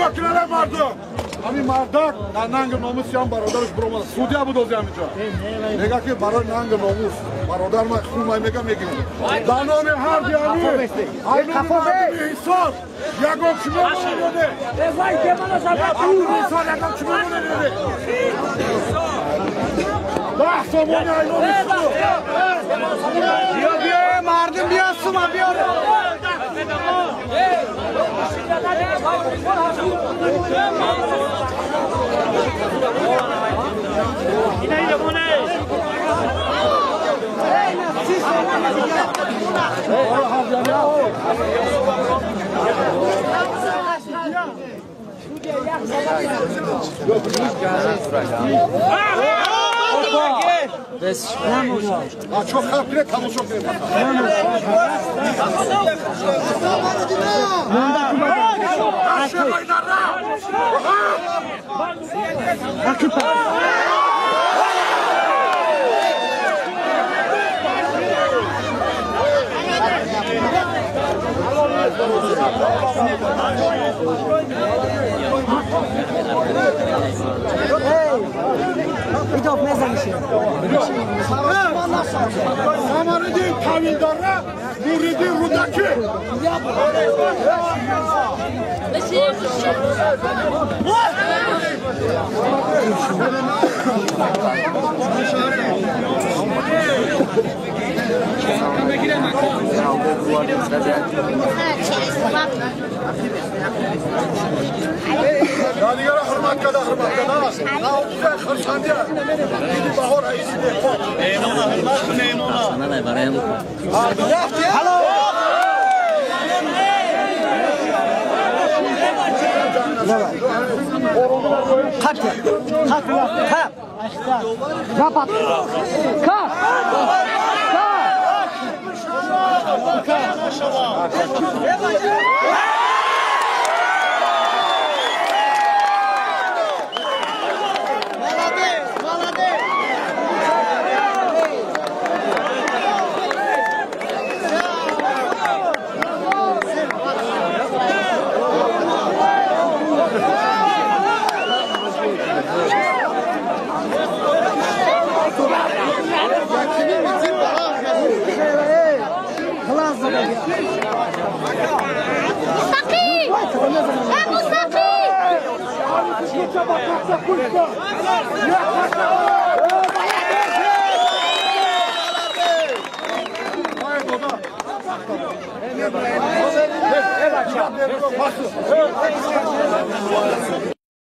Нигоҳ кунед мардум. Ҳамин мардак дар нанги номус ям бародараш биромада. Судья буд ози ҳаминҷо. Мега ки барои нанги номус бародар ман хун мега мегирем. Дар номи ҳар диами ай номи мардуми Ҳисор ягон чӣ мемонед? Ҳисор ягон чӣ мемонед? 10 сомони ай номи шумо. Биё биё мардум биё сума биё. Чо хаб кунед, тамошо кунед. Самаридин Тавилдара, Нуриддин Рӯдакӣ. Дигара ҳурмат када, ҳурмат када. Хурсандия. Иди баҳор раиси деҳқон. Кап кап кап. Кап. Кап.